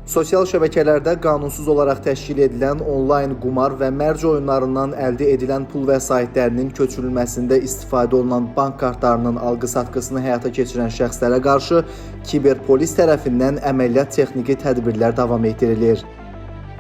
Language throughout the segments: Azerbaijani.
Sosial şəbəkələrdə qanunsuz olaraq təşkil edilən onlayn qumar və mərc oyunlarından əldə edilən pul vəsaitlərinin köçürülməsində istifadə olunan bank kartlarının alqı-satqısını həyata keçirən şəxslərə qarşı kiberpolis tərəfindən əməliyyat texniki tədbirlər davam etdirilir.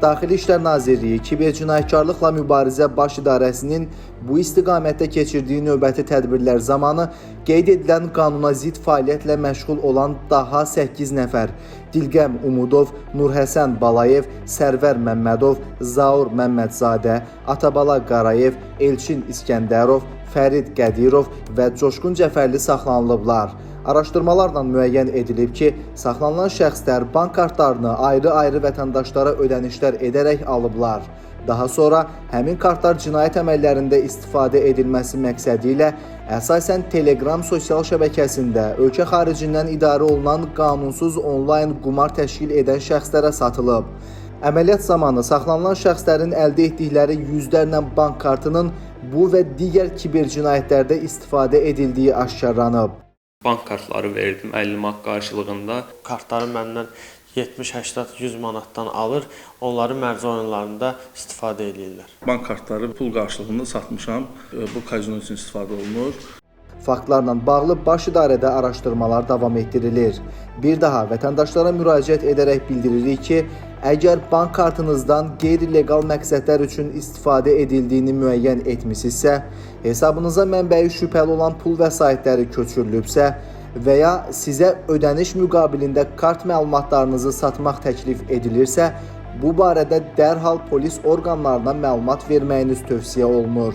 Daxili İşlər Nazirliyi Kibercinayətkarlıqla Mübarizə Baş İdarəsinin bu istiqamətdə keçirdiyi növbəti tədbirlər zamanı qeyd edilən qanuna zidd fəaliyyətlə məşğul olan daha 8 nəfər: Dilqəm Umudov, Nurhəsən Balayev, Sərvər Məmmədov, Zaur Məmmədzadə, Atabala Qarayev, Elçin İskəndərov, Fərid Qədirov və Coşqun Cəfərli saxlanılıblar. Araşdırmalarla müəyyən edilib ki, saxlanılan şəxslər bank kartlarını ayrı-ayrı vətəndaşlara ödənişlər edərək alıblar. Daha sonra həmin kartlar cinayət əməllərində istifadə edilməsi məqsədi ilə əsasən Telegram sosial şəbəkəsində ölkə xaricindən idarə olunan qanunsuz onlayn qumar təşkil edən şəxslərə satılıb. Əməliyyat zamanı saxlanılan şəxslərin əldə etdikləri yüzlərlə bank kartının bu və digər kiber cinayətlərdə istifadə edildiyi aşkarlanıb. Bank kartları verdim 50 manat qarşılığında. Kartları məndən 70, 80, 100 manatdan alır, onları mərc oyunlarında istifadə eləyirlər. Bank kartları pul qarşılığında satmışam. Bu kazino üçün istifadə olunur. Faktlarla bağlı Baş İdarədə araşdırmalar davam etdirilir. Bir daha vətəndaşlara müraciət edərək bildiririk ki, əgər bank kartınızdan qeyri-legal məqsədlər üçün istifadə edildiyini müəyyən etmisinizsə, hesabınıza mənbəyi şübhəli olan pul vəsaitləri köçürülübsə və ya sizə ödəniş müqabilində kart məlumatlarınızı satmaq təklif edilirsə, bu barədə dərhal polis orqanlarına məlumat verməyiniz tövsiyə olunur.